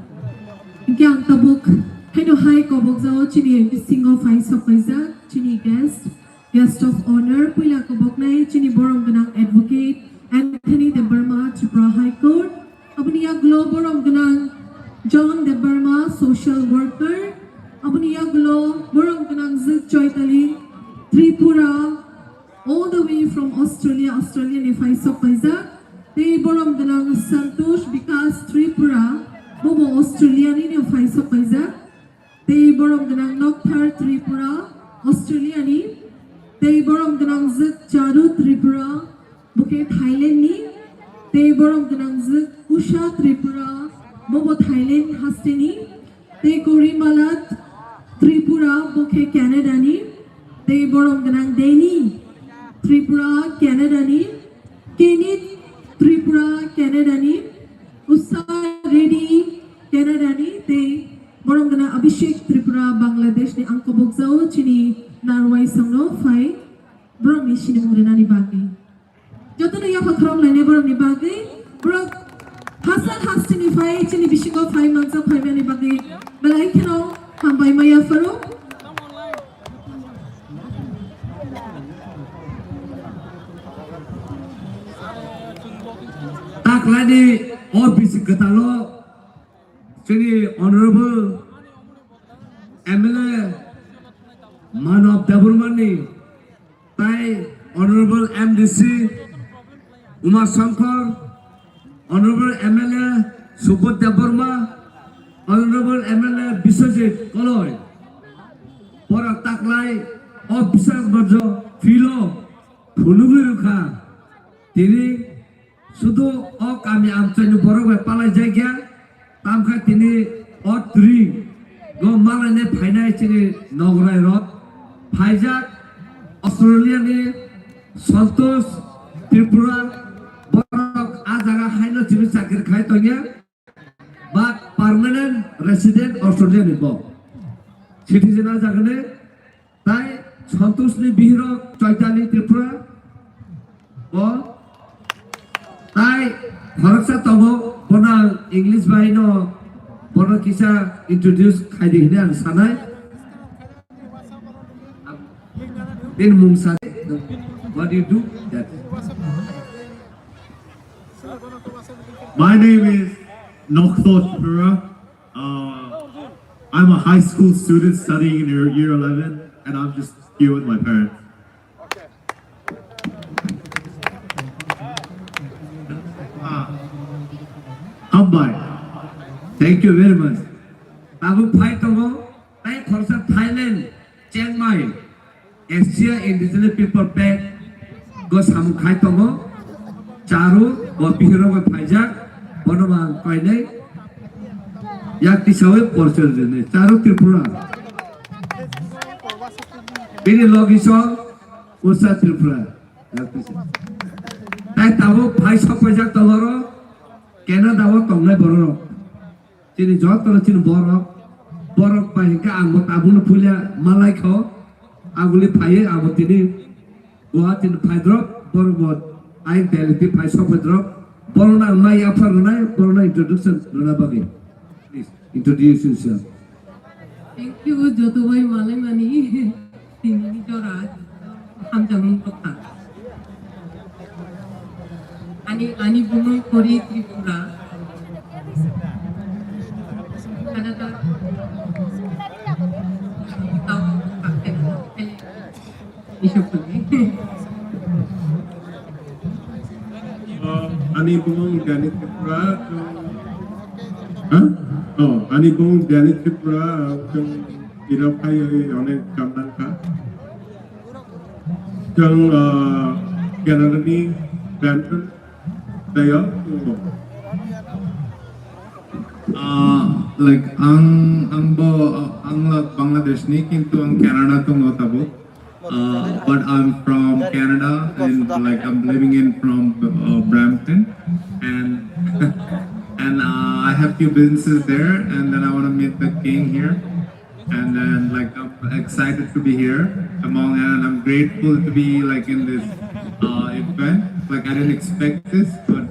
Hinkhe ang tabuk haino hai kobok jao chini bisingo phai sok paijak chini guest. Guest of Honour, puila koboknai chini borom gwnang Advocate Anthony Debbarma, Tripura High Court. Aboni yagulo borom gwnang John Debbarma, Social Worker. Aboni yagulo borom gwnang Zik Choitali, Tripura, all the way from Australia, Australia ni phai sok paijak. Tei borom gwnang Santosh Bikas Tripura, bobo Australia ni phai sok paijak. Tei borom gwnang Nokthar Tripura, Australia ni. Tei borom gwnang Zik Charu Tripura, bo khe Thailand ni. Tei borom gwnang Zik Usha Tripura, bo bo Thailand haste ni. Tei Korimalat Tripura, bo khe Canada ni, tei borom gwnang Deni Tripura Canada ni, Kenit Tripura Canada ni, Usha Reddy Canada ni, tei borom gwnang Abhishek Tripura Bangladesh ni. Ang kobokjao chini narwai songno phai borok ni sinimung rwnani bagwi. Jotono yapha khorok lainai borokni bagwi, borok hasan hasteni phai chini bisingo phai manjak phaimani bagwi belai kheno hambai ma yapharo. Taklani office kwtalo chini honorable M L A Manav Debbarmani tai Honorable M D C Uma Shankar, Honorable M L A Subodh Debbarma, Honorable M L A Biswajit Koloi, borok taklai o Biswajit Borjo philo phunugwi rwkha. Tini sudu o kami amchaini borok bai palai jakya. Tamkha tini o twi go malaine phainai chini nograi rok phaijak Australia ni Santosh Tripura, borok a jaga haino chini chakri khai tongya, but permanent resident Australia ni bo citizen a jaga ni. Tai Santosh ni bihirok Chaitali Tripura. Bo tai khoroksa tongo, bono ang English bai no bono kisa introduce khai di hwnwi ang sanai. Bini mung sa, what do you do? That. My name is Nokthot Pura. Uh, I'm a high school student studying in year, year eleven, and I'm just here with my parents. Ah, hambai. Thank you very much. Tabuk phai tongo, tai khoroksa Thailand, Chiang Mai. Asia Indigenous People Bank go samung khai tongo. Charu bo bihirok bai phaijak, bono mang koinai yak tisawi porchor jene Charu Tripura. Bini logi song Usha Tripura. Yak tisa. Tai tabuk phai sok paijak tongo ro Canada o tongnai borok. Chini jotono chini borok, borok bai hwnkhe ang bo tabukno puila malai kho, aguli phaiwi ang bo tini Guwahati ni phai drop, borok bo ayang Delhi ti phai sok phai drop, borokno ang mai yaphar rwnai, borokno introduction rwna bagwi. Please, introduce yourself. Thank you, joto bai malai mani. Tini jora hamjakmung tongkha. Ani, ani bumung Kori Tripura. Canada. Tau, isok kuli. Uh, ani bumung Danny Tripura, chwng, ha? Oh, ani bumung Danny Tripura, chwng ira phaiwi onek kam nangkha. Chwng, uh, Canada ni Brampton, taiyo, chwng bo. Uh, like, ang, ang bo, ang la Bangladesh ni, kintu ang Canada tongo tabuk. Uh, but I'm from Canada, and, like, I'm living in from, uh, Brampton, and and uh, I have few businesses there, and then I want to meet the king here, and then, like, I'm excited to be here among, and I'm grateful to be, like, in this uh, event. Like, I didn't expect this, but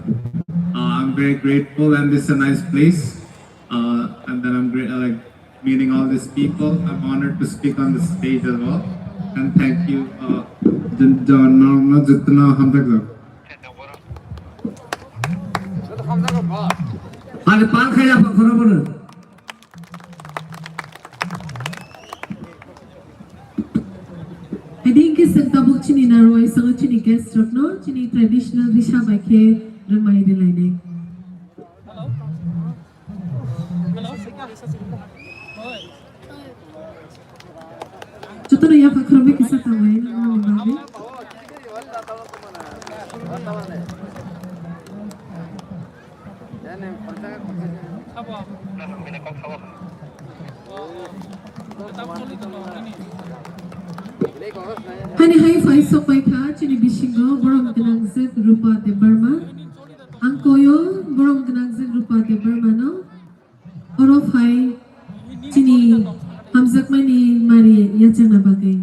uh, I'm very grateful, and this is a nice place. Uh, and then I'm great, uh, like, meeting all these people. I'm honored to speak on the stage as well. And thank you. Uh, Jan-, jan-, no, no, jitna hamjak jak. Ani pal khaya pa khoro bono. Hadi ke senta buk chini narwai sango chini guest rokno chini traditional risa bai khe rwmai rwlainai. Jotono yapha khoroknwi kisa tanglainani bagwi. Hani hai phai sok pai kha chini bisingo borom gwnangjak Rupa Debbarma. Ang koyo borom gwnangjak Rupa Debbarma no. Oro phai chini hamjakmani mari yachakna bagwi.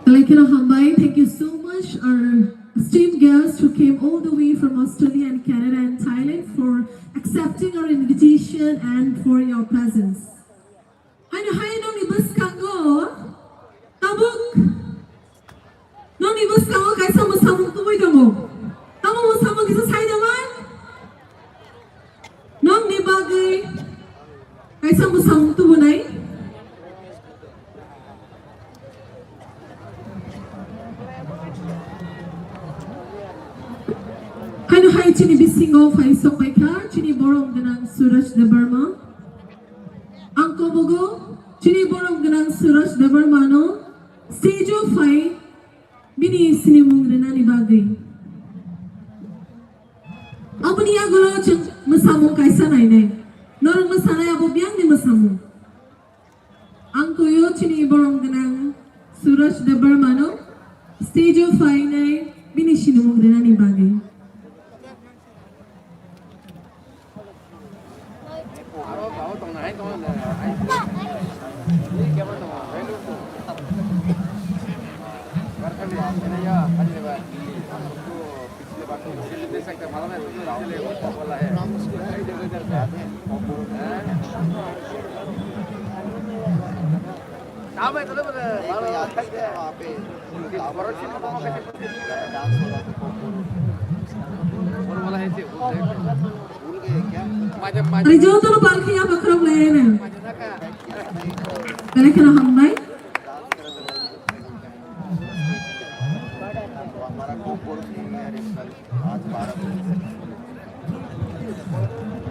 Belai kheno hambai. Thank you so much, our esteemed guests who came all the way from Australia and Canada and Thailand, for accepting our invitation and for your presence. Haino hai nongni bwskango tabuk, nongni bwskango kaisa mwsamung tubui tongo. Tamo mwsamung kisa sai da man? Nongni bagwi kaisa mwsamung tubunai. Haino hai chini bisingo phai sok pai kha chini borom gwnang Suraj Debbarma. Ang kobogo chini borom gwnang Suraj Debbarma no stage o phai bini sinimung rwnani bagwi. Aboni yagulo chwng mwsamung kaisa nainai. Norok mwsanai abo biyangni mwsamung. Ang koyo chini borom gwnang Suraj Debbarma no stage o phainai bini sinimung rwnani bagwi. Ari joto no palkhi ya bakrok lene. Kale kheno hambai.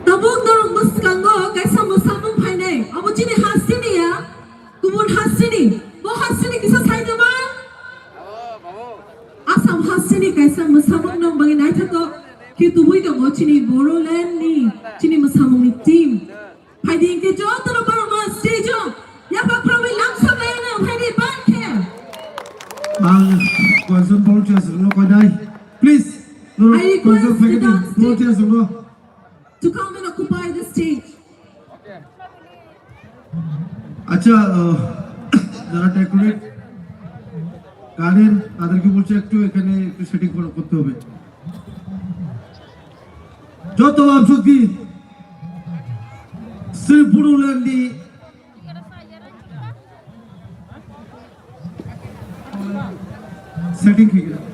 Tabuk norok bwskango kaisa mwsamung phainai. Abo chini hasteni ya, kubun hasteni. Bo hasteni kisa saidama? Assam hasteni kaisa mwsamung nong bagwi naithotok khe tubui tongo chini Bodoland ni, chini mwsamung ni team. Phaidi hwnkhe jotono borokno stage o yapha phrangwi lamsok laina phaidi ban khe. Ang koijon volunteers rokno koinai. Please, norok I request koijon the phaikhe di dance team volunteers rokno. To come and occupy the stage. আচ্ছা, আহ, যারা ডেকোরেট গানের, তাদেরকে বলছি একটু এখানে একটু সেটিং করা, করতে হবে। যত লাভ শক্তি শ্রী পুরুলেন্ডি সেটিং ঠিক আছে।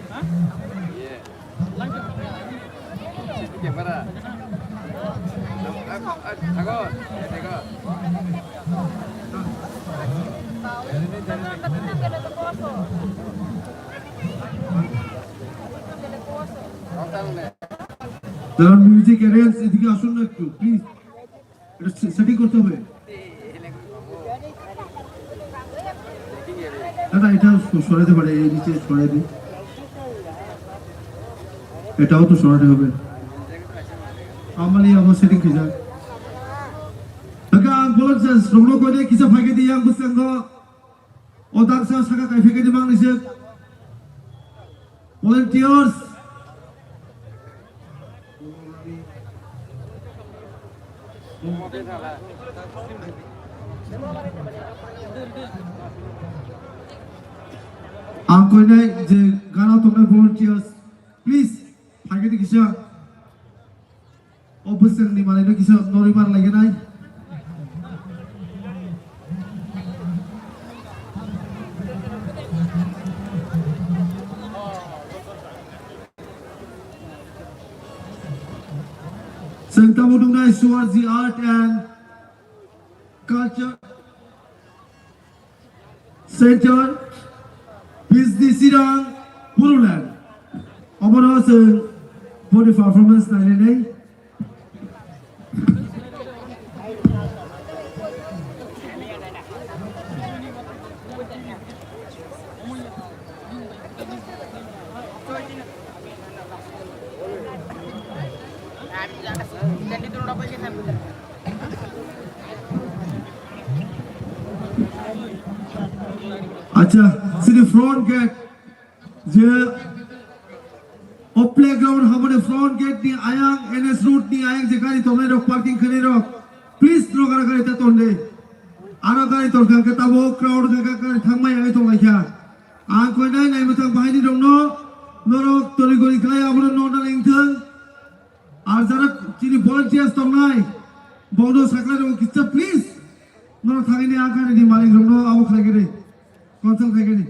যারা মিউজিক অ্যারেঞ্জ এদিকে আসুন না একটু প্লিজ। এটা সে-, সেটিং করতে হবে। না, না, এটা স-, সরাতে পারে, এই নিচে সরাই দিই। এটাও তো সরাতে হবে। Amali abo setting kisa. Haka ang bolak sa srongno koine kisa phaikhe di yang bwskango. O daksa saka kaiphai khe di mang nise. Volunteers. Ang koinai je gana tongnai volunteers, please, phaikhe di kisa. O bwswkni manwino kisa norwi man laigenai. Chwng tamo nuknai Suwarji Art and Culture Center, P H D Sirang, Puruland. Obono chwng boni performance nainai. Acha, sini front gate. Je o playground haboni front gate ni ayang, N S road ni ayang je gari tongnai rok, parking khainai rok, please norok aro gari ta tonde. Aro gari tongkha khe tabuk crowd kha kha gari thangmai yangwi tonglaikha. Ang koinai naimwthang bahaini rokno norok tori gori khlai abono nona lengthang. Ar jara chini volunteers tongnai, bono sakla rok kitsa please. Norok thangini ang khainai ni malik rokno abo khlai khe de. Consult khlai khe de.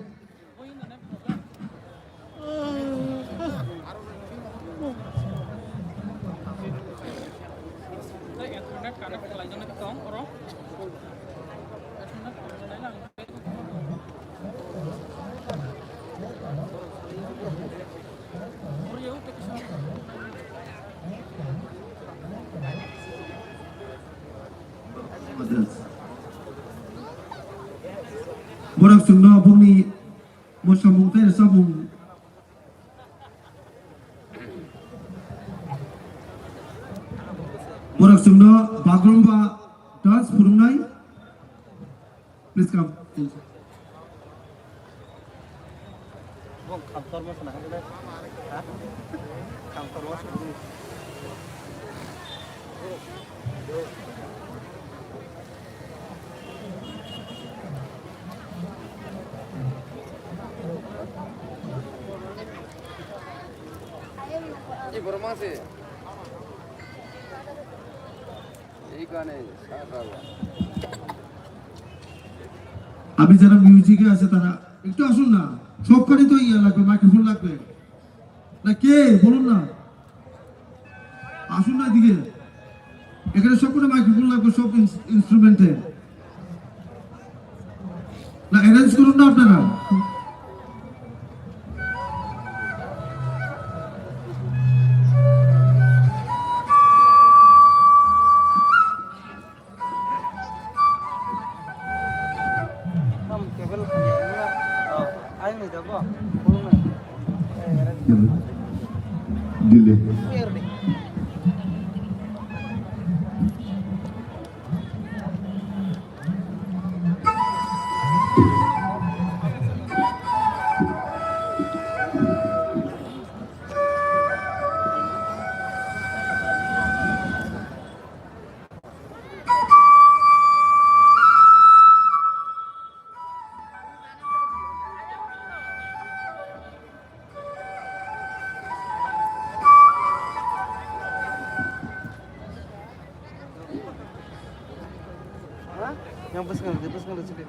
Borok chwngno bongni mwsamung tei rwchapmung. Borok chwngno bagurumba dance phwrwngnai. Please come. আমি যারা মিউজিকে আছে তারা একটু আসুন না, সবখানে তো ইয়ে লাগবে, মাইক্রোফোন লাগবে। না কে বলুন না, আসুন না এদিকে। এখানে সবকটা মাইক্রোফোন লাগবে, সব ইনস-, ইনস্ট্রুমেন্টে। না, অ্যারেঞ্জ করুন না আপনারা। Delay. Yang bwskango, bwskango, sini.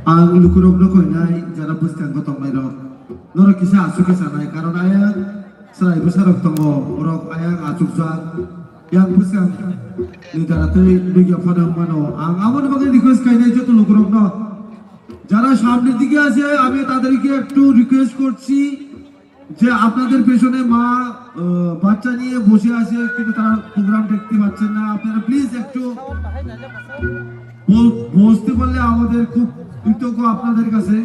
Ang lukurokno koinai jara bwskango tongnairok. Norok kisa aswk khe sanai, karon ayang chwrai bwsarok tongo, borok ayang achukjak. Yang bwskang ni dara tei bigya phano mano. Ang aboni bagwi request khainai joto lukurokno. যারা সামনের দিকে আছে, আমি তাদেরকে একটু রিকোয়েস্ট করছি যে আপনাদের পেছনে মা, আহ, বাচ্চা নিয়ে বসে আছে, কিন্তু তারা প্রোগ্রাম দেখতে পাচ্ছেন না। আপনারা প্লিজ একটু বল-, বসতে পারলে আমাদের খুব কৃতজ্ঞ আপনাদের কাছে।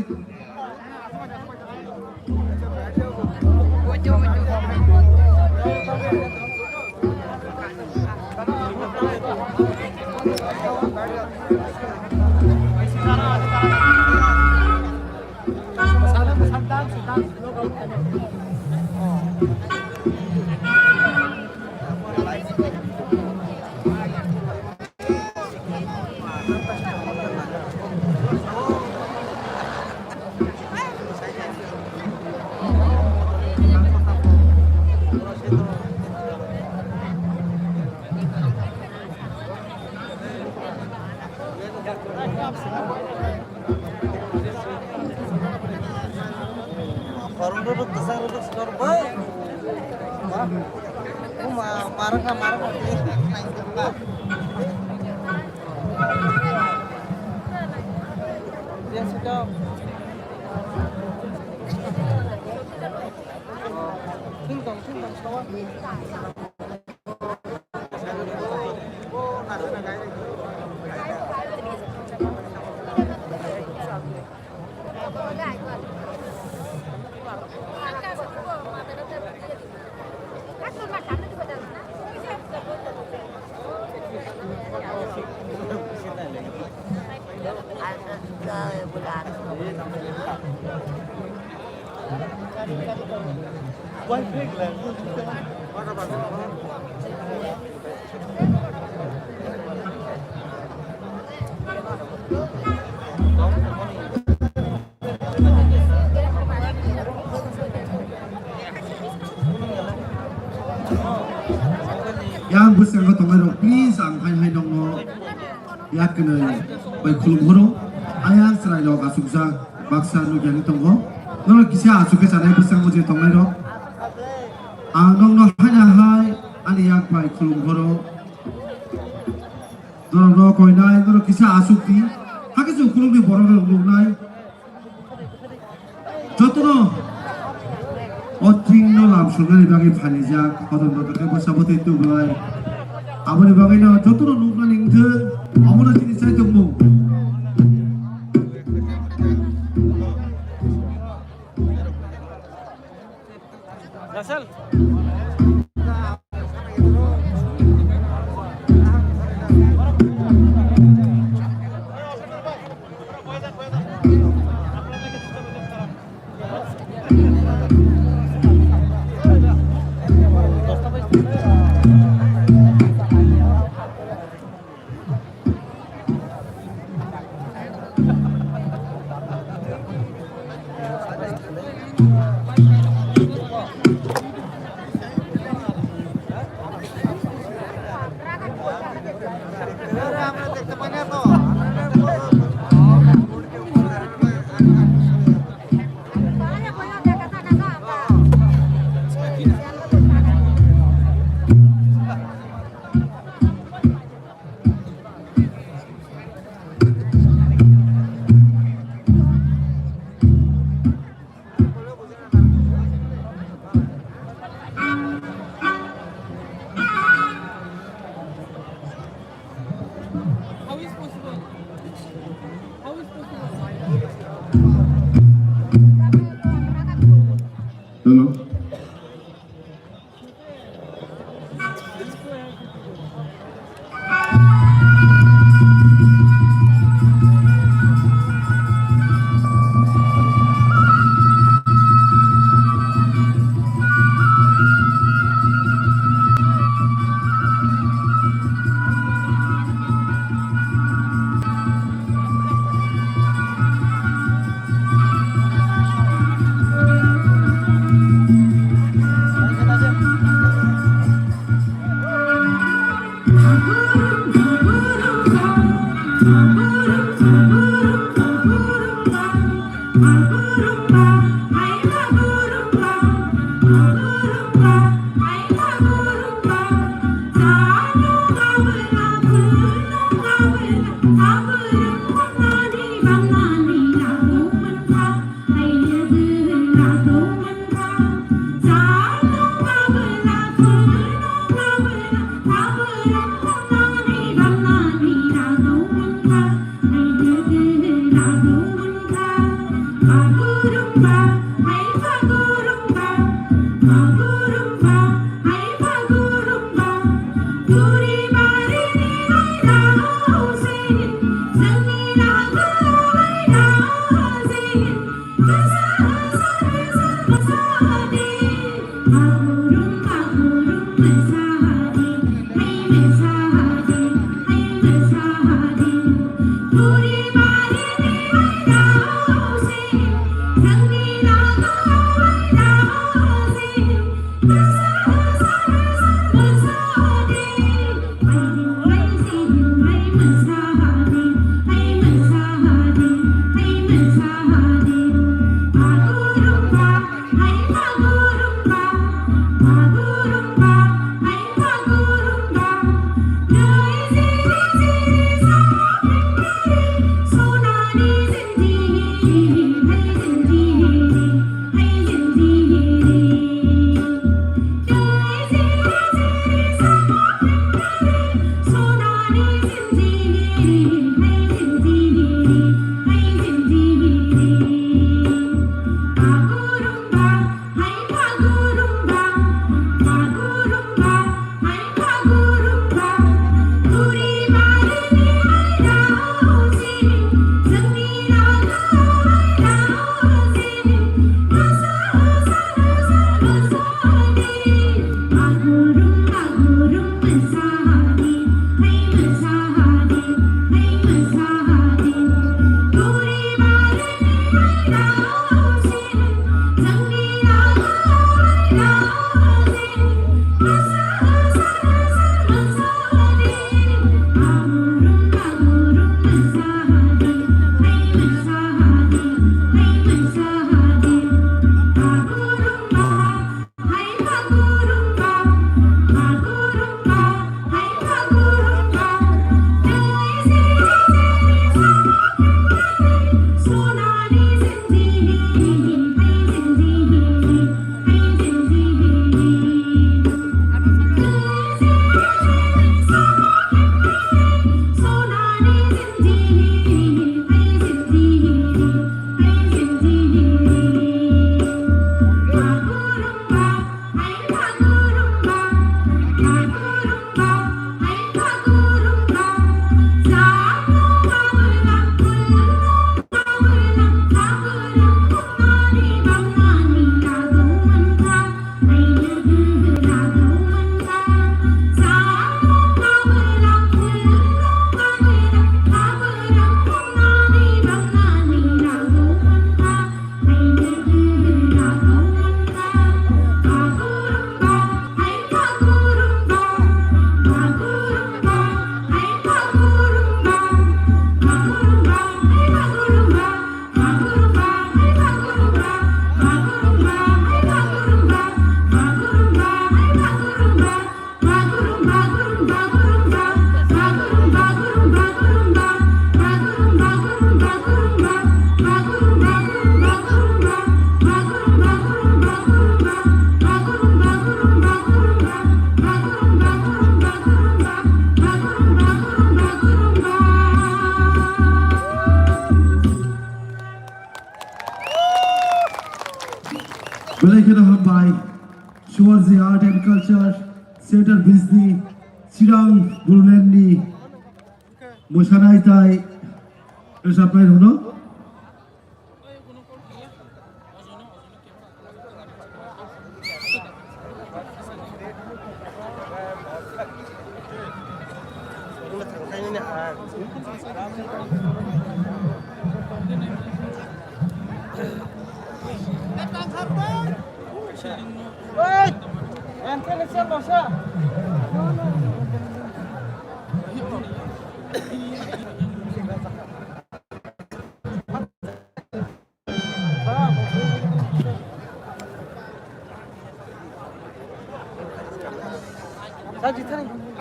Khoroknwi rwk kwchang rwk swkang bai. Uma, marwkha, marwkha. Yes, go. Thing tong, thing tong, sawa. Yang bwskango tongnai rok, please, ang hai hai nokno yak kwnwi bai khulum horo. Ayang chwrai rok achukjak baksa nukjagwi tongo. Norok kisa achuk khe chanai bwskango je tongnai rok. Ang nokno hai hai ani yak bai khulum horo. Norok no koinai, norok kisa asuk di. Hakhe chwng khulumni borok rok nuknai. Jotono o tringno lam sungnani bagwi phalijak, hodon dodon khe bwsa bwtwi tublai. Aboni bagwino jotono nuknani wngthwng, omono chini chaitokmung. Russell. Belai kheno hambai, Shivaji Art and Culture Center Bijni, Chirang Guruland ni mosanai tai rwchapnai rokno.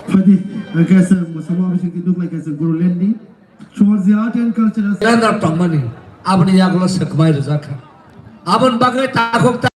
Phadi, kaisa mosamma bisingtwi nuklai kaisa Guruland ni Shivaji Art and Cultural Calendar tongmani, aboni yagulo swkmai rwjak kha. Aboni bagwi takhuk ta-